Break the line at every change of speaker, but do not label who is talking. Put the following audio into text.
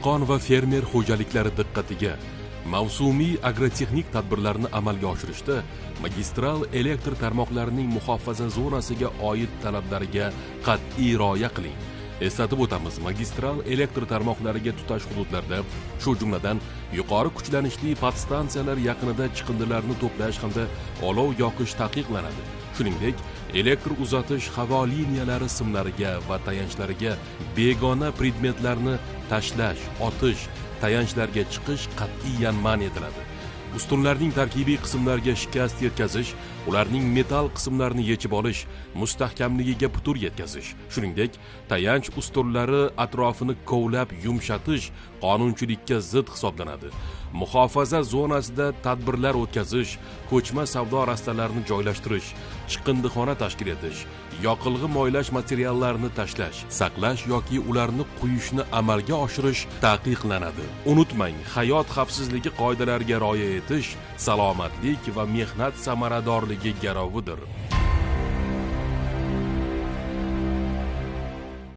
Dehqon va fermer xo'jaliklari diqqatiga! Mavsumiy agrotexnik tadbirlarni amalga oshirishda magistral elektr tarmoqlarining muhofaza zonasiga oid talablariga qat'iy rioya qiling. Eslatib o'tamiz, magistral elektr tarmoqlariga tutash hududlarda, shu jumladan yuqori kuchlanishli podstansiyalar yaqinida chiqindilarni to'plash hamda olov yoqish taqiqlanadi. Shuningdek, elektr uzatish havo liniyalari simlariga va tayanchlariga begona predmetlarni tashlash, otish, tayanchlarga chiqish qat'iyan man etiladi. Ustunlarning tarkibiy qismlariga shikast yetkazish, ularning metall qismlarini yechib olish, mustahkamligiga putur yetkazish, shuningdek, tayanch ustunlari atrofini kovlab yumshatish qonunchilikka zid hisoblanadi. Muhofaza zonasida tadbirlar o'tkazish, ko'chma savdo rastalarini joylashtirish, chiqindixona tashkil etish, yoqilg'i moylash materiallarini tashlash, saqlash yoki ularni quyishni amalga oshirish taqiqlanadi. Unutmang, hayot xavfsizligi qoidalariga rioya etish salomatlik va mehnat samaradorligi garovidir.